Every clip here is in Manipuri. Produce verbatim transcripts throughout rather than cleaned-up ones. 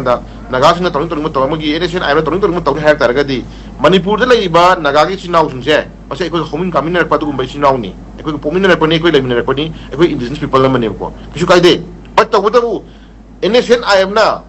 ꯀꯥꯟꯗ ꯅꯥꯒꯥꯁꯤꯡꯅ ꯇꯧꯅꯤꯡ ꯇꯧꯅꯤꯡꯕ ꯇꯧꯔ, ꯃꯣꯏꯒꯤ NSCN-IM ꯇꯧꯅꯤꯡ ꯇꯧꯅꯤꯡꯕ ꯇꯧꯅꯤ ꯍꯥꯏꯔꯛ ꯇꯥꯔꯒꯗꯤ, ꯃꯅꯤꯄꯨꯔꯗ ꯂꯩꯔꯤꯕ ꯅꯥꯒꯥꯒꯤ ꯏꯆꯤꯟ ꯏꯅꯥꯎꯁꯤꯡꯁꯦ, ꯃꯁꯤ ꯑꯩꯈꯣꯏꯒ ꯍꯧꯃꯤꯟ ꯀꯥꯃꯤꯟꯅꯔꯛꯄ ꯑꯗꯨꯒꯨꯝꯕ ꯏꯆꯤꯟ ꯏꯅꯥꯎꯅꯤ꯫ ꯑꯩꯈꯣꯏꯒ ꯄꯣꯛꯃꯤꯟꯅꯔꯛꯄꯅꯤ, ꯑꯩꯈꯣꯏ ꯂꯩꯃꯤꯟꯅꯔꯛꯄꯅꯤ, ꯑꯩꯈꯣꯏ indigenous people ꯑꯃꯅꯦꯕꯀꯣ꯫ ꯀꯩꯁꯨ ꯀꯥꯏꯗꯦ꯫ But ꯇꯧꯕꯇꯕꯨ NSCN-IM-ꯅ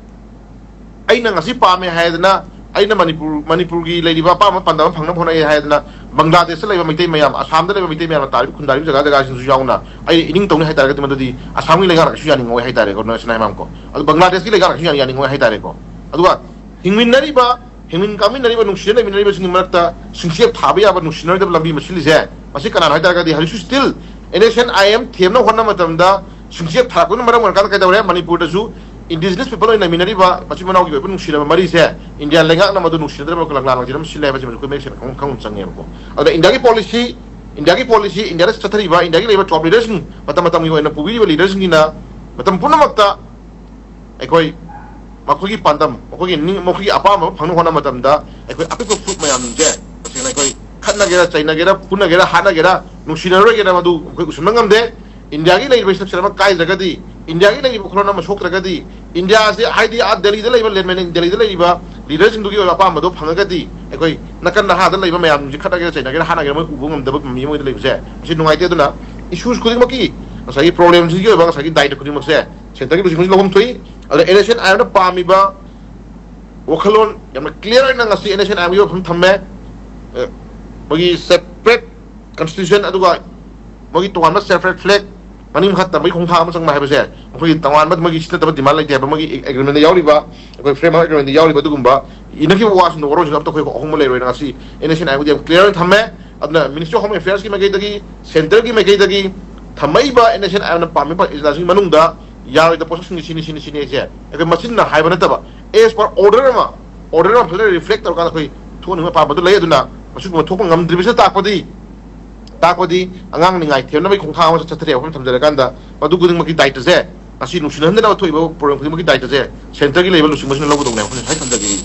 ꯑꯩꯅ ꯉꯁꯤ ꯄꯥꯝꯃꯦ ꯍꯥꯏꯗꯅ, ꯑꯩꯅ ꯃꯅꯤꯄꯨꯔ, ꯃꯅꯤꯄꯨꯔꯒꯤ ꯂꯩꯔꯤꯕ ꯑꯄꯥꯝꯕ ꯄꯥꯟꯗꯝ ꯑꯃ ꯐꯪꯅꯕ ꯍꯣꯠꯅꯩ ꯍꯥꯏꯗꯅ, ꯕꯪꯒ꯭ꯂꯥꯗꯦꯁꯇ ꯂꯩꯕ ꯃꯩꯇꯩ ꯃꯌꯥꯝ, ꯑꯁꯥꯝꯗ ꯂꯩꯕ ꯃꯩꯇꯩ ꯃꯌꯥꯝꯅ ꯇꯥꯔꯤꯕ ꯈꯨꯟꯗꯥꯔꯤꯕ ꯖꯒꯥ ꯖꯒꯥꯁꯤꯡꯁꯨ ꯌꯥꯎꯅ ꯑꯩꯅ ꯏꯅꯤꯡ ꯇꯧꯅꯤ ꯍꯥꯏ ꯇꯥꯔꯒꯗꯤ, ꯃꯗꯨꯗꯤ ꯑꯁꯥꯝꯒꯤ ꯂꯩꯉꯥꯛꯅ ꯀꯩꯁꯨ ꯌꯥꯅꯤꯡꯉꯣꯏ ꯍꯥꯏ ꯇꯥꯔꯦꯀꯣ, ꯅꯣꯔꯠ ꯏꯁ ꯍꯥꯏ ꯃꯌꯥꯝꯀꯣ꯫ ꯑꯗꯨ ꯕꯪꯒ꯭ꯂꯥꯗꯦꯁꯀꯤ ꯂꯩꯉꯥꯛꯅ ꯀꯩꯁꯨ ꯌꯥꯅꯤꯡ-, ꯌꯥꯅꯤꯡꯉꯣꯏ ꯍꯥꯏ ꯇꯥꯔꯦꯀꯣ꯫ ꯑꯗꯨꯒ ꯍꯤꯡꯃꯤꯟꯅꯔꯤꯕ, ꯍꯤꯡꯃꯤꯟ ꯀꯥꯃꯤꯟꯅꯔꯤꯕ, ꯅꯨꯡꯁꯤꯅ ꯂꯩꯃꯤꯟꯅꯔꯤꯕꯁꯤꯡꯒꯤ ꯃꯔꯛꯇ ꯁꯤꯡꯆꯦꯞ ꯊꯥꯕ ꯌꯥꯕ ꯅꯨꯡꯁꯤꯅꯔꯣꯏꯗꯕ ꯂꯝꯕꯤ ꯑꯃ ꯁꯤꯜꯂꯤꯁꯦ, ꯃꯁꯤ ꯀꯅꯥꯅꯣ ꯍꯥꯏ ꯇꯥꯔꯒꯗꯤ, ꯍꯧꯖꯤꯛꯁꯨ still NSCN-IM ꯊꯦꯝꯅꯕ ꯍꯣꯠꯅꯕ ꯃꯇꯝꯗ ꯁꯤꯡꯆꯦꯞ ꯊꯥꯔꯛꯄꯅ ꯃꯔꯝ ꯑꯣꯏꯔꯀꯥꯟꯗ ꯀꯩꯗꯧꯔꯦ? ꯃꯅꯤꯄꯨꯔꯗꯁꯨ indigenous people ꯑꯣꯏꯅ ꯂꯩꯃꯤꯟꯅꯔꯤꯕ ꯃꯆꯤꯟ ꯃꯅꯥꯎꯒꯤ ꯑꯣꯏꯕ ꯅꯨꯡꯁꯤꯅꯕ ꯃꯔꯤꯁꯦ ꯏꯟꯗꯤꯌꯥ ꯂꯩꯉꯥꯛꯅ ꯃꯗꯨ ꯅꯨꯡꯁꯤꯅꯗꯅꯕ ꯂꯥꯡꯂꯥꯡ ꯁꯤꯜꯂꯦ ꯍꯥꯏꯕꯁꯤ ꯑꯩꯈꯣꯏ ꯃꯌꯦꯛ ꯁꯦꯡꯅ ꯈꯪ-, ꯈꯪꯕ ꯆꯪꯉꯦꯕꯀꯣ꯫ ꯑꯗꯨꯅ ꯏꯟꯗꯤꯌꯥꯒꯤ policy, ꯏꯟꯗꯤꯌꯥꯒꯤ policy, ꯏꯟꯗꯤꯌꯥꯗ ꯆꯠꯊꯔꯤꯕ, ꯏꯟꯗꯤꯌꯥꯒꯤ ꯂꯩꯔꯤꯕ top leader-ꯁꯤꯡ, ꯃꯇꯝ ꯃꯇꯝꯒꯤ ꯑꯣꯏꯅ ꯄꯨꯕꯤꯔꯤꯕ leader-ꯁꯤꯡꯒꯤꯅ ꯃꯇꯝ ꯄꯨꯝꯅꯃꯛꯇ ꯑꯩꯈꯣꯏ ꯃꯈꯣꯏꯒꯤ ꯄꯥꯟꯗꯝ, ꯃꯈꯣꯏꯒꯤ ꯅꯤꯡ-, ꯃꯈꯣꯏꯒꯤ ꯑꯄꯥꯝꯕ ꯑꯃ ꯐꯪꯅꯕ ꯍꯣꯠꯅꯕ ꯃꯇꯝꯗ, ꯑꯩꯈꯣꯏ ꯑꯄꯤꯛꯄ ꯐꯨꯔꯨꯞ ꯃꯌꯥꯝꯁꯦ, ꯇꯁꯦꯡꯅ ꯑꯩꯈꯣꯏ ꯈꯠꯅꯒꯦꯔꯥ, ꯆꯩꯅꯒꯦꯔꯥ, ꯐꯨꯅꯒꯦꯔꯥ, ꯍꯥꯠꯅꯒꯦꯔꯥ, ꯅꯨꯡꯁꯤꯅꯔꯣꯏꯒꯦꯔꯥ, ꯃꯗꯨ ꯑꯩꯈꯣꯏ ꯎꯁꯤꯟꯕ ꯉꯝꯗꯦ꯫ ꯏꯟꯗꯤꯌꯥꯒꯤ ꯂꯩꯔꯤꯕ structure ꯑꯃ ꯀꯥꯏꯗ꯭ꯔꯒꯗꯤ, ꯏꯟꯗꯤꯌꯥꯒꯤ ꯂꯩꯔꯤꯕ ꯋꯥꯈꯜꯂꯣꯟ ꯑꯃ ꯁꯣꯛꯇ꯭ꯔꯒꯗꯤ, ꯏꯟꯗꯤꯌꯥꯁꯦ, ꯍꯥꯏꯗꯤ ꯑꯥ ꯗꯦꯜꯂꯤꯗ ꯂꯩꯕ ꯂꯦꯟꯃꯦꯟ, ꯗꯦꯜꯂꯤꯗ ꯂꯩꯔꯤꯕ leader-ꯁꯤꯡꯗꯨꯒꯤ ꯑꯣꯏꯕ ꯑꯄꯥꯝꯕꯗꯣ ꯐꯪꯉꯒꯗꯤ, ꯑꯩꯈꯣꯏ ꯅꯥꯀꯟ ꯅꯍꯥꯗ ꯂꯩꯕ ꯃꯌꯥꯝꯁꯦ ꯈꯠꯅꯒꯦꯔꯥ, ꯆꯩꯅꯒꯦꯔꯥ, ꯍꯥꯠꯅꯒꯦꯔꯥ, ꯃꯣꯏ ꯎꯕ ꯉꯝꯗꯕ ꯃꯤ ꯑꯃ ꯑꯣꯏꯅ ꯂꯩꯕꯁꯦ, ꯃꯁꯤ ꯅꯨꯡꯉꯥꯏꯇꯦ꯫ ꯑꯗꯨꯅ issues ꯈꯨꯗꯤꯡꯃꯛꯀꯤ ꯉꯁꯥꯏꯒꯤ problem-ꯁꯤꯡꯒꯤ ꯑꯣꯏꯕ ꯉꯁꯥꯏꯒꯤ ꯗꯥꯏꯇ ꯈꯨꯗꯤꯡꯃꯛꯁꯦ centre-ꯒꯤ ꯂꯨꯆꯤꯡꯕꯁꯤꯡꯅ ꯂꯧꯐꯝ ꯊꯣꯛꯏ꯫ ꯑꯗ NSCN-IM-ꯅ ꯄꯥꯝꯃꯤꯕ ꯋꯥꯈꯜꯂꯣꯟ ꯌꯥꯝꯅ clear ꯑꯣꯏꯅ ꯉꯁꯤ NSCN-IM-ꯒꯤ ꯋꯥꯐꯝ ꯊꯝꯃꯦ꯫ ꯑ, ꯃꯣꯏꯒꯤ separate constitution, ꯑꯗꯨꯒ ꯃꯣꯏꯒꯤ ꯇꯣꯉꯥꯟꯕ separate flag, ꯃꯅꯤꯡ ꯃꯈꯥ ꯇꯝꯕꯒꯤ ꯈꯣꯡꯊꯥꯡ ꯑꯃ ꯆꯪꯕ ꯍꯥꯏꯕꯁꯦ, ꯃꯈꯣꯏꯒꯤ ꯇꯣꯉꯥꯟꯕ, ꯃꯣꯏꯒꯤ ꯁꯤ ꯅꯠꯇꯕ demand ꯂꯩꯇꯦ ꯍꯥꯏꯕ, ꯃꯣꯏꯒꯤ agreement-ꯇ ꯌꯥꯎꯔꯤꯕ, ꯑꯩꯈꯣꯏ framework agreement-ꯇ ꯌꯥꯎꯔꯤꯕ ꯑꯗꯨꯒꯨꯝꯕ ꯏꯅꯈꯤꯕ ꯋꯥꯁꯤꯡꯗꯣ, ꯋꯥꯔꯣꯜꯁꯤꯡꯗꯣ ꯑꯝꯇ ꯑꯩꯈꯣꯏ ꯑꯍꯣꯡꯕ ꯂꯩꯔꯣꯏꯅ ꯉꯁꯤ NSCN-IM-ꯕꯨꯗꯤ ꯌꯥꯝ clear ꯑꯣꯏꯅ ꯊꯝꯃꯦ꯫ ꯑꯗꯨꯅ Ministry of Home Affairs-ꯀꯤ ꯃꯥꯏꯀꯩꯗꯒꯤ, centre-ꯒꯤ ꯃꯥꯏꯀꯩꯗꯒꯤ ꯊꯝꯃꯛꯏꯕ NSCN-IM-ꯅ ꯄꯥꯝꯃꯤꯕ agendas-ꯁꯤꯡꯒꯤ ꯃꯅꯨꯡꯗ ꯌꯥꯔꯣꯏꯗꯕ ꯄꯣꯠꯁꯛꯁꯤꯡꯁꯤ ꯁꯤꯅꯤ, ꯁꯤꯅꯤ, ꯁꯤꯅꯤ ꯍꯥꯏꯁꯦ ꯑꯩꯈꯣꯏ ꯃꯆꯤꯟꯅ ꯍꯥꯏꯕ ꯅꯠꯇꯕ, as per order ꯑꯃ, order ꯑꯃ ꯐꯖꯅ reflect ꯇꯧꯔꯀꯥꯟꯗ ꯑꯩꯈꯣꯏ ꯊꯣꯛꯍꯟꯅꯤꯡꯕ ꯄꯥꯝꯕꯗꯨ ꯂꯩ꯫ ꯑꯗꯨꯅ ꯃꯁꯤꯒꯨꯝꯕ ꯊꯣꯛꯄ ꯉꯝꯗ꯭ꯔꯤꯕꯁꯤꯅ ꯇꯥꯛꯄꯗꯤ, ꯇꯥꯛꯄꯗꯤ ꯑꯉꯥꯡ ꯅꯤꯡꯉꯥꯏ ꯊꯦꯝꯅꯕꯒꯤ ꯈꯣꯡꯊꯥꯡ ꯑꯃ ꯆꯠꯊꯔꯤ ꯋꯥꯐꯝ ꯊꯝꯖꯔꯀꯥꯟꯗ, ꯃꯗꯨ ꯈꯨꯗꯤꯡꯃꯛꯀꯤ ꯗꯥꯏꯇꯁꯦ, ꯉꯁꯤ ꯅꯨꯡꯁꯤꯅꯍꯟꯗꯅꯕ ꯊꯣꯛꯏꯕ problem ꯈꯨꯗꯤꯡꯃꯛꯀꯤ ꯗꯥꯏꯇꯁꯦ centre-ꯒꯤ ꯂꯩꯕ ꯂꯨꯆꯤꯡꯕꯁꯤꯡꯅ ꯂꯧꯒꯗꯧꯅꯦ ꯍꯥꯏꯕ ꯋꯥꯐꯝꯁꯦ ꯍꯥꯏ ꯊꯝꯖꯒꯦ꯫